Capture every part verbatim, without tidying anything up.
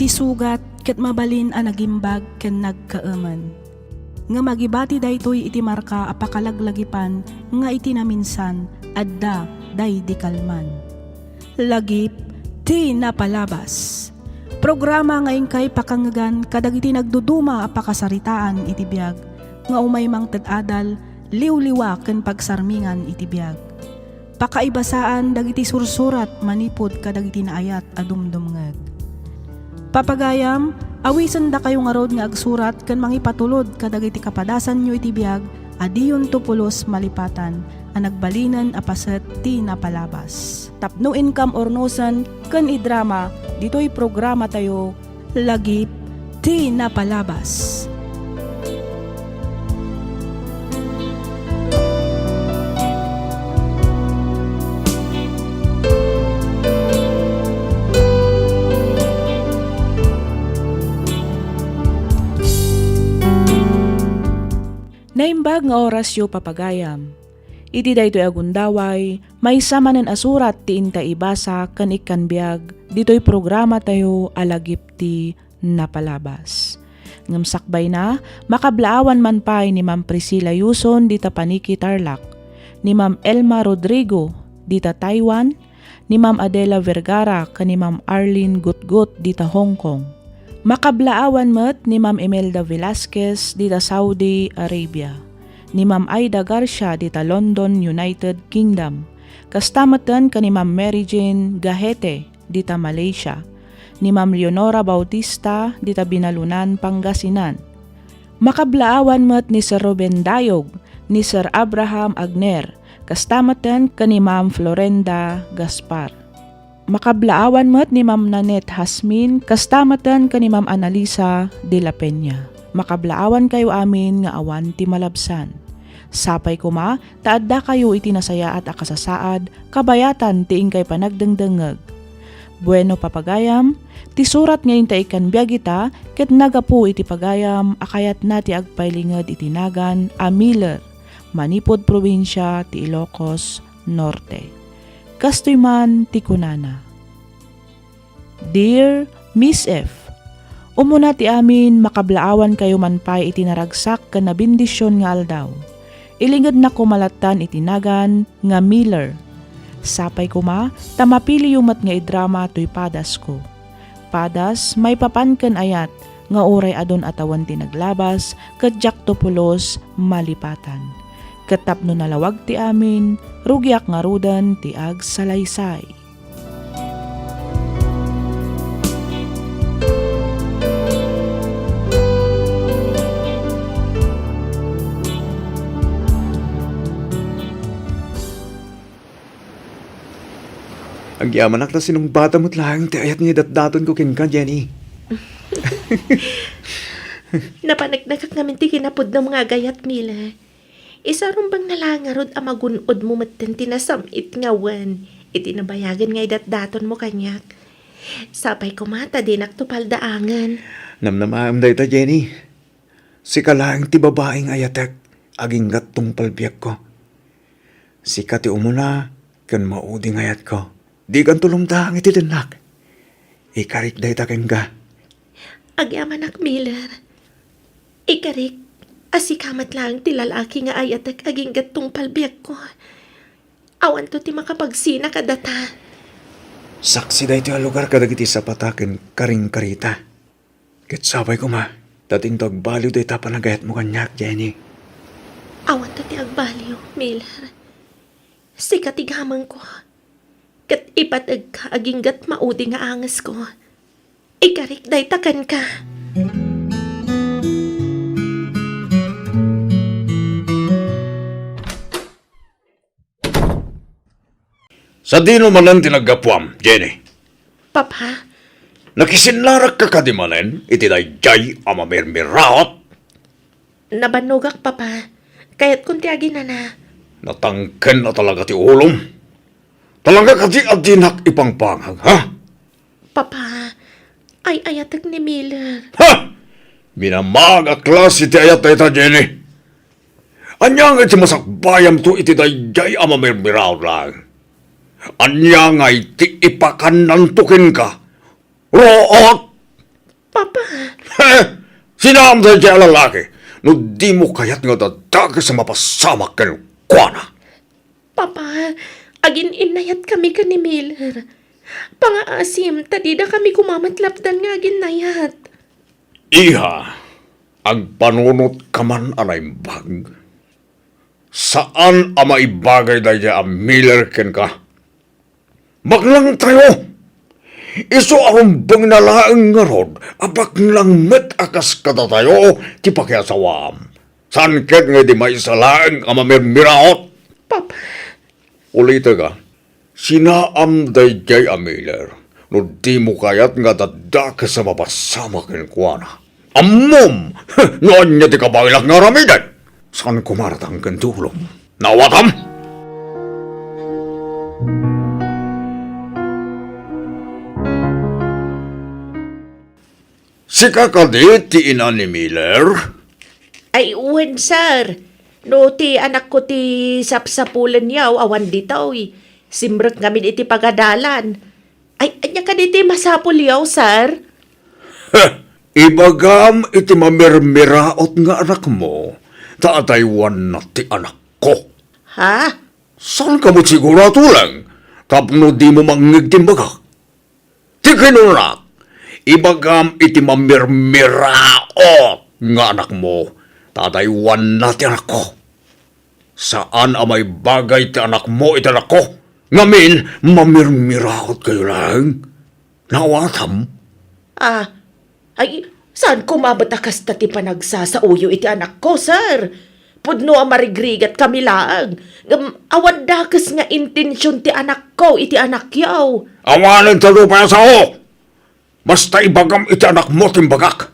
Ti sugat ket mabalin a nagimbag ken nagkaemen. Ngem agibati daytoy iti marka a pakalaglagipan nga iti naminsan, adda daydi kalman. Lagip ti napalabas. Programa nga inkay pakangegan kadagiti nagduduma a pakasaritaan iti biag nga umay mangted adal, liwliwa ken pagsarmingan iti biag. Pakaibasaan dagiti sursurat manipud kadagiti naayat a dumdumngeg. Papagayam, awisendakayo ngarud nga agsurat ken mangipatulod kadagiti kapadasanyo iti biag a diyonto pulos malipatan a nagbalinen a paset ti napalabas. Tapno inkam urnosen ken idrama ditoy programatayo, Lagip ti Napalabas. Naimbag nga orasyo, papagayam. Iti daytoy a gundaway, maysa manen a surat ti inta ibasa ken ikkan biag ditoy programatayo a Lagip ti Napalabas. Ngem sakbayna, makablaawan man pay ni Ma'am Priscilla Yuson dita Paniki, Tarlac, ni Ma'am Elma Rodrigo dita Taiwan, ni Ma'am Adela Vergara ken ni Ma'am Arlene Gutgut dita Hong Kong. Makablaawan met ni Ma'am Imelda Velasquez dita Saudi Arabia, ni Ma'am Aida Garcia dita London, United Kingdom, kasta metten ken ni Ma'am Mary Jane Gahete dita Malaysia, ni Ma'am Leonora Bautista dita Binalunan, Pangasinan. Makablaawan met ni Sir Ruben Dayog, ni Sir Abraham Agner, kasta metten ken ni Ma'am Florenda Gaspar. Makablaawan met ni Ma'am Nanette Hasmin, kasta metten ken ni Ma'am Analisa de la Peña. Makablaawankayo amin nga awan ti malabsan. Sapay koma ta addakayo iti nasayaat a kasasaad, kabayatan ti inkay panagdengdengngeg. Bueno, papagayam, ti surat nga inta ikkan biag ita ket nagapu iti pagayam a kayatna ti agpailinged iti nagan a Miller, manipud probinsia ti Ilocos Norte. Kastoy man ti kunana, Dear Miss F, umuna ti amin, makablaawankayo man pay iti naragsak ken nabendision nga aldaw. Ilingednak koma lattan iti nagan nga Miller. Sapay koma ta mapiliyo met nga idrama toy padasko. Padas maipapan ken ayat nga uray adun a tawen ti naglabas ket diakto pulos malipatan. Ket tapno nalawag ti amin, rugiak ngaruden ti agsalaysay. Agyamanak ta sinungbatam met laeng ti ayat nga idatdatonko kenka, Jenny. Napaneknekak ngamin ti kinapudnam nga agayat, Mila. Isarumbengna laeng ngarud a magun-odmo metten ti nasam-it nga awan iti nabayagen nga idatdatonmo kaniak. Sapay koma ta dinakto paldaangen. Namnamaem dayta, Jenny. Sika laeng ti babai nga ayatek agingga tungpal biagko. Sika ti umuna ken maudi nga ayatko. Dikanto lumdaang iti dennak. Ikarik dayta kenka. Agyamanak, Miller. Ikarik a sika met laeng ti lalaki nga ayatek agingga tungpal biagko. Awanto ti makapagsina kadata. Saksi daytoy a lugar kadagiti sapata ken karingkarita. Ket sapay koma, ta dinto agbaliw dayta panagayatmo kaniak, Jenny. Awanto ti agbaliw, Miller. Sika ti gamengko, ket ipategka agingga ti maudi nga angesko. Ikarik dayta kenka. Sadino manen ti naggapuam, Jenny? Papa? Nakisinnarakka kadi manen iti daydiay a mamirmiraot? Nabannogak, Papa. Kayatkon ti aginana. Natangken a talaga ti ulom. Talaga kadi a dinak ipangpangag, ha? Papa, ay-ayatek ni Miller. Ha! Minamag a klase ti ayat dayta, Jenny. Ania ngay ti masakbayamto iti daydiay a mamirmiraot laeng? Ania ngay ti ipakannanto kenka? Ruot! Papa! He! Sinaam daydiay a lalaki no dimo kayat nga adda dakes a mapasamak kenkuana. Papa, agin-innayatkami ken ni Miller. Pangaasim ta didakami koma met lapdan nga aginnayat. Iha, agpanunot ka man a naimbag. Saan a maibagay daydiay a Miller kenka. Baklangtayo! Isu a rumbengna laeng ngarud a baklang met a kas kadatayo ti pakiasawaam. Saan ket nga idi maysa laeng a mamirmiraot. Papa. Ulitek a, sinaam daydiay a Miller no dimo kayat nga adda dakes a mapasamak kenkuana. Ammom no ania ti kabaelak nga aramiden. Saan koma a ratang ken ti ulom. Naawatam? Sika kadi ti ina ni Miller? Ay, wen, sir. No ti anakko ti sapsapulenyo, awan ditoy. Simrek ngamin iti pagadalan. Ay, ania kadi ti masapulyo, sir? Heh, ibagam iti mamirmiraot nga anakmo, ta adaywanna ti anakko. Ha? Saanka met siguro a tuleng tapno dimo mangngeg ti imbagak? Ti kinunak, ibagam iti mamirmiraot nga anakmo, ta adaywanna ti anakko. Saan a maibagay ti anakmo iti anakko. Ngamin, mamirmiraot kayo laeng. Naawatam? Ah, ay, saan koma met a kasta ti panagsasaoyo iti anakko, sir? Pudno a marigrigat kami laeng. Ngem awan dakes nga intension ti anakko iti anakyo. Awanen ta pay a sao! Basta ibagam iti anakmo ti imbagak.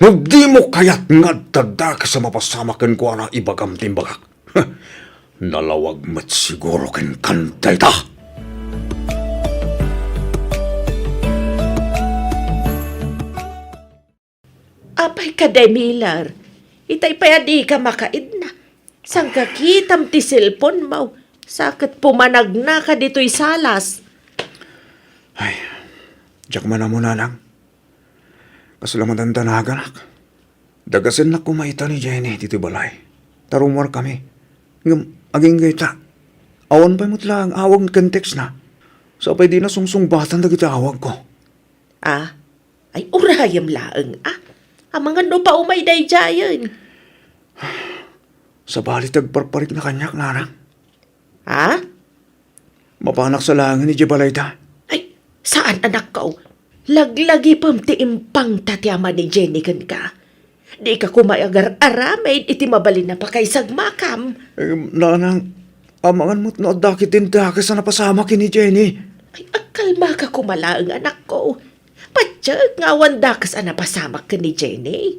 No dimo kayat nga adda dakes a mapasamak kenkuana, ibagam ti imbagak. Nalawag met siguro kenka dayta. Apay kadi, Miller? Itay pay a dika makaidna. Saan ka kitam ti cellphone mo? Sa ket pumanagnaka ditoy salas. Ay, diak man ammo, nanang. Kasla madandanagan ak. Dagasennak koma ita ni Jenny ditoy balay. Ta rummuarkami. Ngem agingga ita, awan pay met laeng awag ken text na. Sa pay dina sungsungbatan dagiti awagko. Ah, ay urayem laeng, ah. Amangan no paumay daydiayen. Sabali ti agparparikna kaniak, nanang. Ha? Mapanak sa laengen idiay balayda. Ay, saan, anakko. Laglagipem ti impangta ti ama ni Jenny kenka. Dika koma agar-aramid iti mabalin a pakaisagmakam. Eh, nanang, amangan met no adda ketdin dakes a napasamak ken ni Jenny. Ay, agkalmaka koma laeng, anakko. Patiek nga awan dakes a napasamak ken ni Jenny.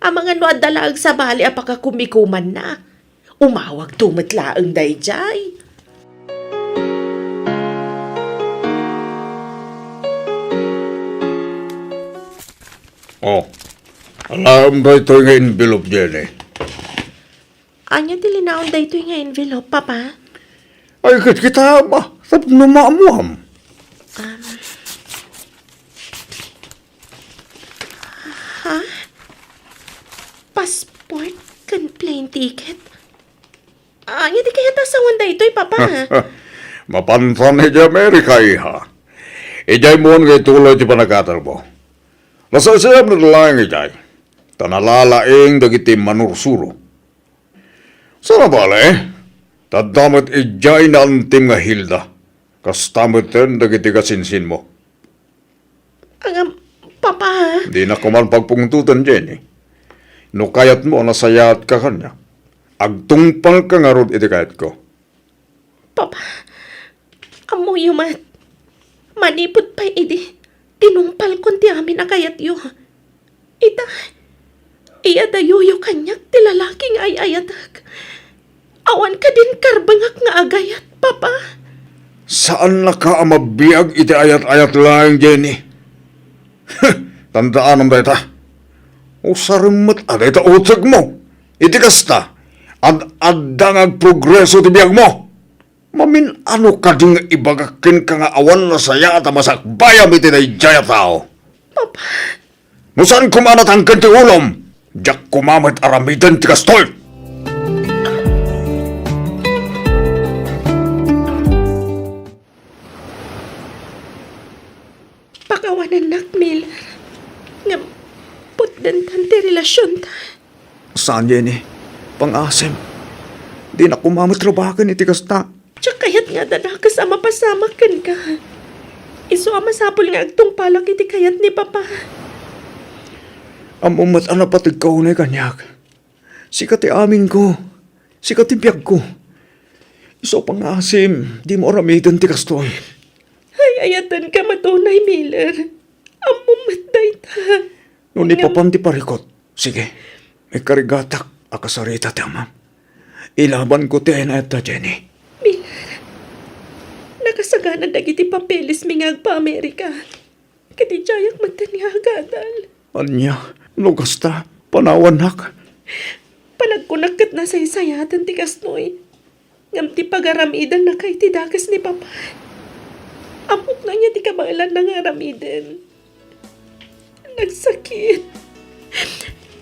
Amangan no adda laeng sabali a pakakumikumanna. Umawagto met laeng daydiay. Oh, alaem daytoy nga envelope, Jenny. Ania ti linaon daytoy nga envelope, Papa? Ay, ket kita, ama, tapno maammuam. Um, ha? Passport ken plane ticket? Ania ti kayat a sawen daytoy, Papa? Mapantan idiay Amerika, iha. Idiay mon nga ituloy ti panagkatermo. Nasaysayaat met laeng idiay, ta nalalaing dagiti manursuro. Saan a bale, ta adda met idiay naantim nga Hilda, kasta meten dagiti kasinsinmo. Ngem, Papa. Dinak koma pagpungtoten, Jenny. No kayatmo a nasayaatka kaniak, agtungpalka ngarud iti kayatko. Papa, ammoyo met, manipud pay idi, tinungpalkon ti amin a kayatyo. Ita, iyadayoyo kaniak ti lalaki nga ay-ayatek. Awan kadin karbengak nga agayat, Papa. Saannaka a mabiag iti ayat-ayat laeng, Jenny. Tandaanam dayta. Usarem met a dayta utekmo. Iti kasta, ad-adda nga agprogreso ti biagmo. Mamin-ano kadi nga ibagak kenka nga awan nasayaat a masakbayam iti daydiay a tao? Papa, No saan koma a natangken ti ulom, diak koma met aramiden ti kastoy. Pakawanennak, Miller. Ngem, putdentan ti relasionta. Saan, Jenny? Pangasim. Dinak koma met rabaken iti kasta. Diak kayat nga adda dakes a mapasamak kenka. Isu a masapul nga agtungpalak iti kayat ni Papa. Ammom met a napategka unay kaniak. Sika ti amingko. Sika ti biagko. Isu a pangasim, dimo aramiden ti kastoy. Ay-ayatenka met unay, Miller. Ammom met dayta. No ni Ngem- Papan ti parikut, sige, ikarigatak a kasarita ti amam. Ilabanko ti ay-ayat ta, Jenny. Miller, nakasagana dagiti papelesmi nga agpa-Amerika. Ket idiayak metten nga agadal. Ania, no kasta, panawannak. Panagkunak ket nasaysayaten ti kastoy. Ngem ti pagaramidennaka iti dakes ni Papa, ammok no ania ti kabaelanna nga aramiden. Nagsakit.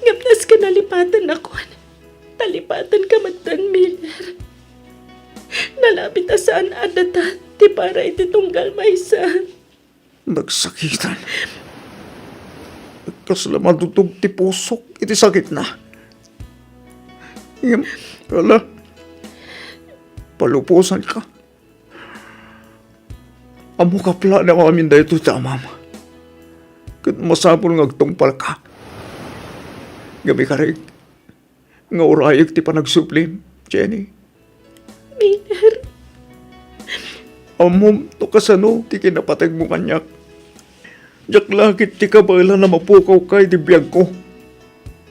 Ngem nasken a lipatennakon, talipatenka metten, Miller. Nalabit a saan a adda ta ti para iti tunggal maysa. Nagsakitan. Kasla madutog ti pusok iti sakitna. Ngem, ala, palubosanka. Ammok a plano amin daytoy ti amam. Ket masapul nga agtungpalka. Ngem ikarik, nga urayek ti panagsublim, Jenny. Miller. Ammom no kasano ti kinapategmo kaniak. Diak la ket ti kabaelan a mapukawka iti biagko.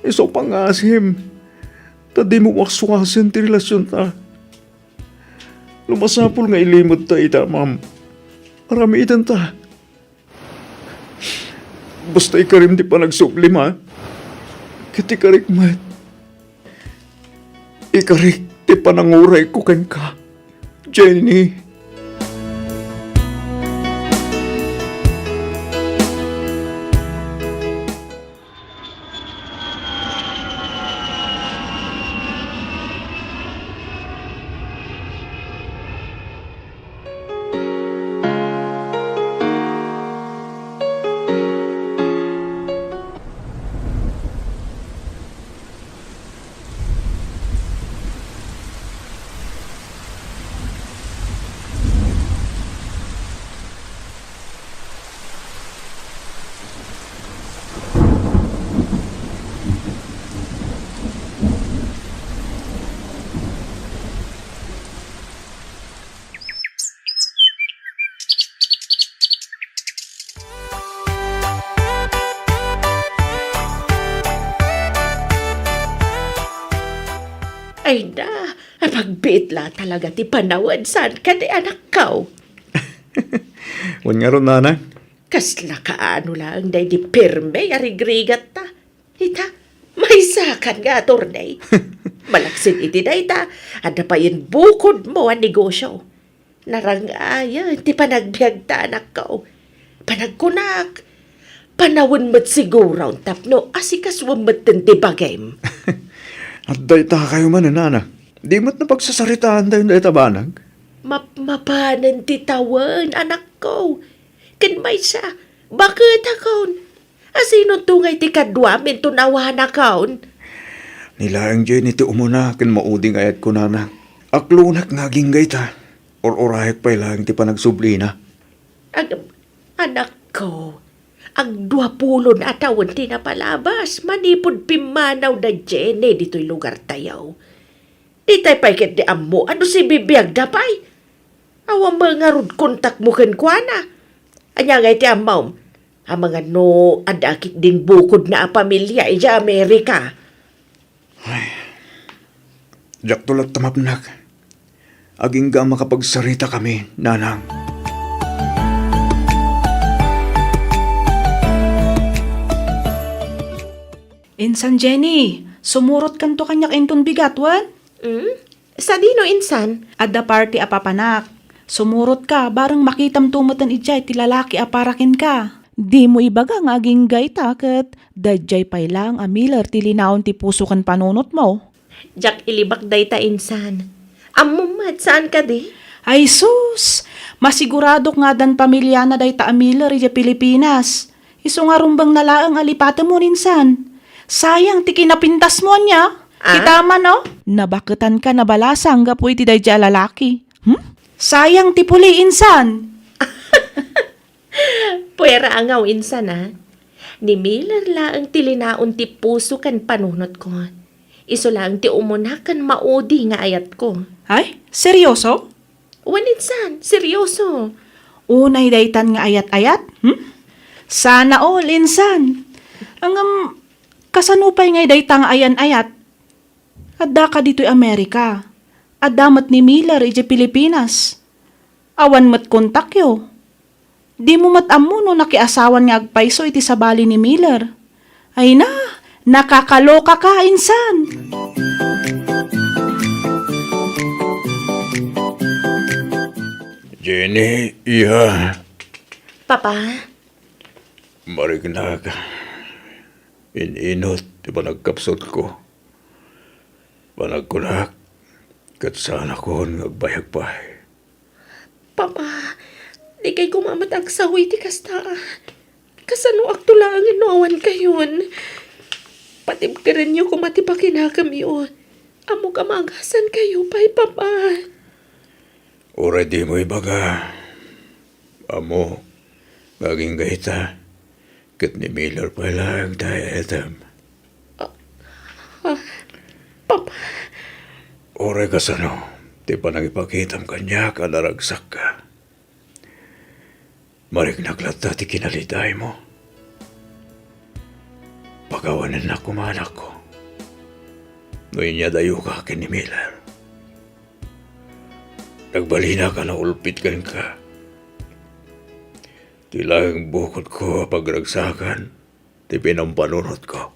Isu a pangasim, ta dimo waswasen ti relasionta. No masapul nga ilimedta iti amam, aramidenta. Basta ikarim ti panagsublim, ha? Ket ikarik met. Ikarik ti panangurayko kenka, Jenny. Ay na, apagbiit la talaga ti panawen, saan kadi, anakko? Wen ngarud, nanang. Kasla kaano laeng daydi pirme a rigrigatta. Ita, maysakan nga attorney. Malaksid iti dayta, adda payen bukodmo a negosio. Narangayen ti panagbiagta, anakko. Panagkunak, panawen met siguron tapno asikasuem metten ti bagim. Adda ita kayo manen, nana. Di met napagsasaritaan tayo dayta banag. Mapmapanen ti tawen, anakko. Ken maysa, baketakon. Asinonto ngay ti kaduam inton awanakon? Ni laeng Jenny ti umuna ken maudi nga ayat kunana. Aklonak nga agingga ita. Ur-urayek pay laeng ti panagsublina. Ag-, anakko, agduapulon a tawen ti napalabas manipud pimmanaw da Jenny ditoy lugartayo. Ditay pay ketdi ammo a no sibibiagda pay. Awan met ngarud kontakmo kenkuana. Ania ngay ti ammom? Amangan no adda ketdin bukodna a pamilia idiay Amerika. Ay, diakto latta mapnek. Agingga a makapagsaritakami, nanang. Insan Jenny, sumurotkanto kaniak inton bigat, wen? Hmm? Sadino, insan? Adda party a papanak. Sumurotka, bareng makitamto metten idiay ti lalaki a para kenka. Dimo ibaga nga agingga ita ket daydiay pay laeng a Miller ti linaon ti puso ken panunotmo. Diak ilibak dayta, insan. Ammom met, saan kadi? Ay sus! Masiguradok nga addan pamiliana dayta a Miller idiay Pilipinas. Isu nga rumbengna laeng a lipatemon, insan. Sayang ti kinapintasmo ania. Ah? Kita man, oh. Nabaketanka nabalasang gapu iti daydiay a lalaki. Hmm? Sayang ti puli, insan. Puera a ngaw, insan, a. Ni Miller laeng ti linaon ti puso ken panunotko. Isu laeng ti umuna ken maudi nga ayatko. Ay, seryoso? Wen, insan, seryoso. Unay daytan nga ayat-ayat? Hmm? Sana all, insan. Ngem, kasano pay ngay dayta nga ayan-ayat? Addaka ditoy Amerika. Adda met ni Miller idiay Pilipinas. Awan met kontakyo. Dimo met ammo no nakiasawan nga agpayso iti sabali ni Miller. Ay na, nakakalokaka, insan! Jenny, iya. Papa? Mariknak. In-inut ti panagkapsutko. Panagkunak, ket saanakon nga agbayag pay. Papa, dikay koma met agsao iti kasta. Kasanoakto laengen no awankayon? Patibkerenyo koma ti pakinakemyo. Ammok a maagasankayo pay, Papa. Uray dimo ibaga, ammok nga agingga ita, ket ni Miller pay laeng ti ay-ayatem. Ah, ah, Papa. Uray kasano ti panangipakitam kaniak a naragsakka. Mariknak latta ti kinalidaymo. Pakawanennak koma, anakko, no inyadayoka ken ni Miller. Nagbalinak a naulpit kenka. Ti laeng bukodko a pagragsakan ti pinampanunotka.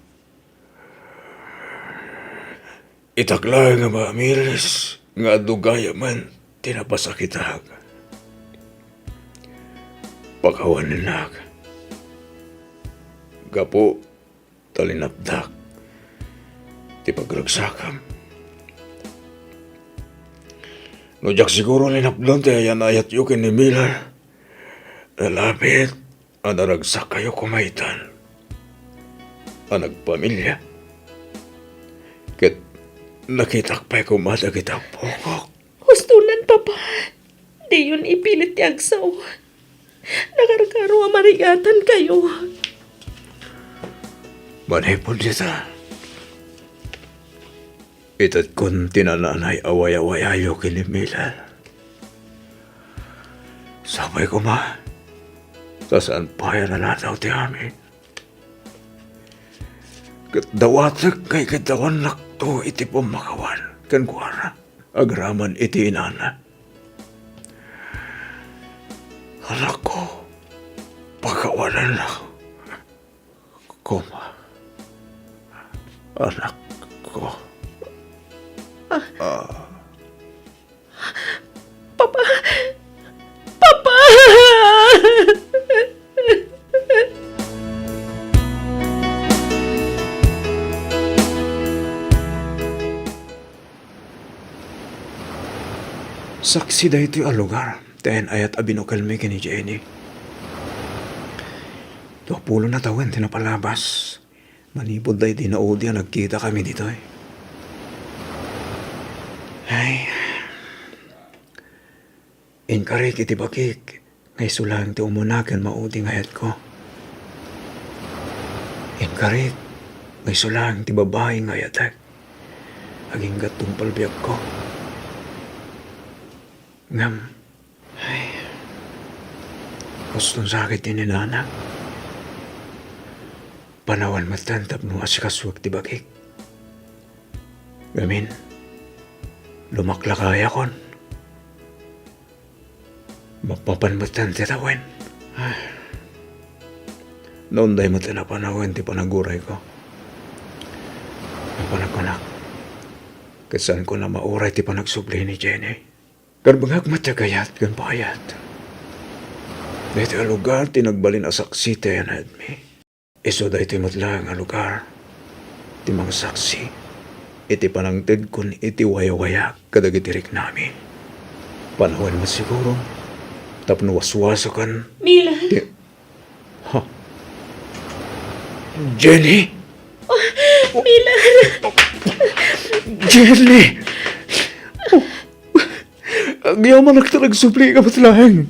Itak laeng a maamiris nga adu gayamen ti napasakitak. Pakawanennak. Gapu ta linapdak ti pagragsakam. No diak siguro linapdan ti ayan-ayatyo ken ni Miller, nalapit a naragsakkayo koma itan a nagpamilia, ket nakitak pay koma dagiti ammokok. Hustonan, Papa. Diyon ipilit ti agsao. Nakarkaro a marigatankayo. Manipud dita, itedkon ti nananay a wayawayayo ken ni Miller. Sapay koma, ta saan pay a naladaw ti amin. Ket dawatek nga ikiddawannakto iti pammakawan kenkuana agraman iti inana. Anakko, pakawanennak koma, anakko. Ah. Papa! Papa! Saksi daytoy a lugar ti ayan-ayat a binukelmi ken ni Jenny. Duapulona tawen ti napalabas. Manipud daydi naudi a nagkitakami ditoy. Ay. Inkarik iti bakik nga isu laeng ti umuna ken maudi nga ayatko. Inkarik nga isu laeng ti babai nga ayatek agingga tungpal biagko. Ngem, ay, huston sakit ti inana. Panawen metten tapno asikasuek ti bakik. Ngamin, lumaklakayakon. Mapapan metten ti tawen. Ah. Naunday metten a panawen ti panagurayko. Napanagkunak, ket saanko a mauray ti panagsubli ni Jenny. Karbengak met ti agayat ken payat. Daytoy a lugar ti nagbalin a saksi ti ayanadmi. Isu daytoy met laeng a lugar ti mangsaksi iti panangtedkon iti wayawayak kadagiti riknami. Panawen met siguro tapno waswasakan Mila. ti, ha? Jenny? Mila. Jenny! Agyamanak ta nagsublika met laeng.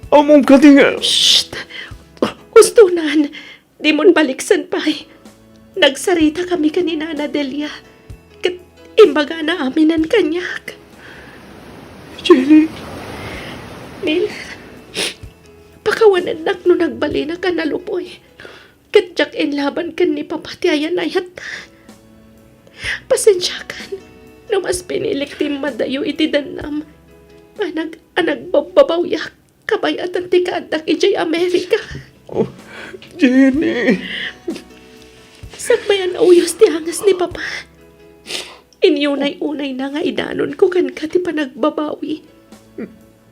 Ammom kadi nga Shh! Ustonan, dimon baliksan pay. Nagsaritakami ken ni Nana Delia, ket imbagana aminen kaniak. Jenny. Miller, pakawanennak no nagbalinak a nalupoy. Ket diak inlaban ken ni Papa ti ayan-ayatta. Pasensiakan no mas pinilik ti immadayo iti dannam a nag-, a nagbabbabawiak kabayatan ti kaaddak idiay Amerika. Oh, Jenny. Sakbayan a uyos ti angas ni Papa, inyunay-unayna nga idanonko kenka ti panagbabawi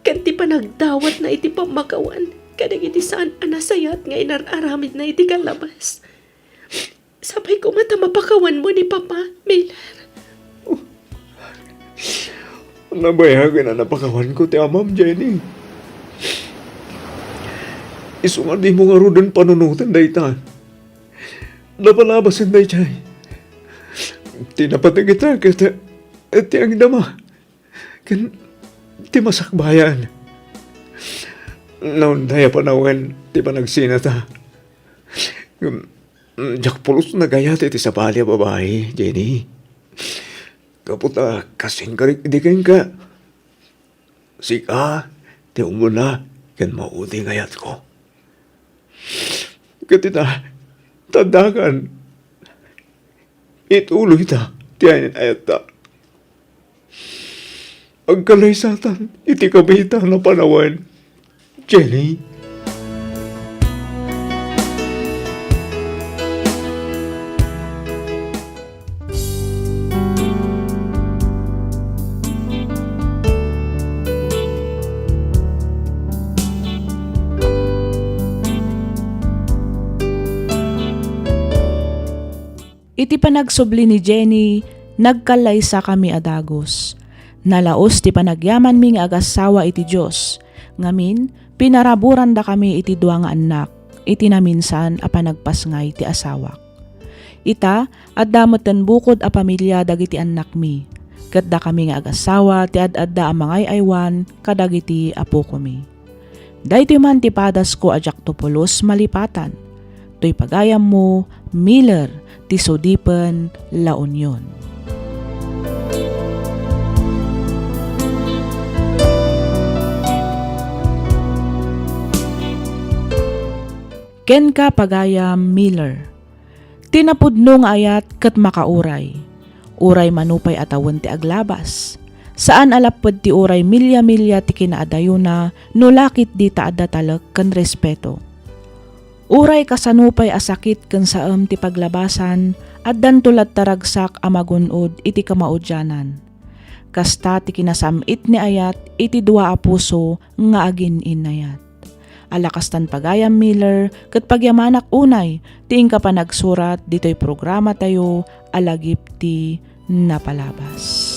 ken ti panagdawatna iti pammakawan kadagiti saan a nasayaat nga inar-aramidna iti kalabas. Sapay koma ta mapakawanmo ni Papa, Miller. Nabayagen a napakawanko ti amam, Jenny. Isu nga dimo ngaruden panunoten dayta. Napalabasen daydiay. Ti napateg ita ket ti agdama ken ti masakbayan. Naunday a panawen ti panagsinata. Ngem, diak pulos nagayat iti sabali a babai, Jenny. Gapu ta kasin karikdi kenka. Sika ti umuna ken maudi nga ayatko. Ket ita, taddakan, ituloyta ti ayan-ayatta. Agkalaysatan iti kabiitan a panawen, Jenny. Iti panagsubli ni Jenny, nagkallaysakami a dagus. Nalaus ti panagyamanmi nga agassawa iti Dios. Ngamin, pinaraburandakami iti dua nga annak, iti naminsan a panagpasngay ti asawak. Ita, adda metten bukod a pamilia dagiti annakmi, ket dakami nga agassawa ti ad-adda a mangay-aywan kadagiti apokomi. Daytoy man ti padasko a diakto pulos malipatan. Toy pagayammo, Miller, ti Sudipen, La Union. Kenka, pagayam Miller. Ti napudno nga ayat ket makauray. Uray mano pay a tawen ti aglabas. Saan a lapped ti uray milia-milia ti kinaadayona no la ketdi ta adda talek ken respeto. Uray kasano pay a sakit ken saem ti paglabasan, addanto latta ragsak a magun-od iti kamaudianan. Kasta ti kinasam-it ni ayat iti dua a puso nga agin-innayat. Ala kastan, pagayam Miller, ket pagyamanak unay ti inka panagsurat ditoy programatayo a Lagip ti Napalabas.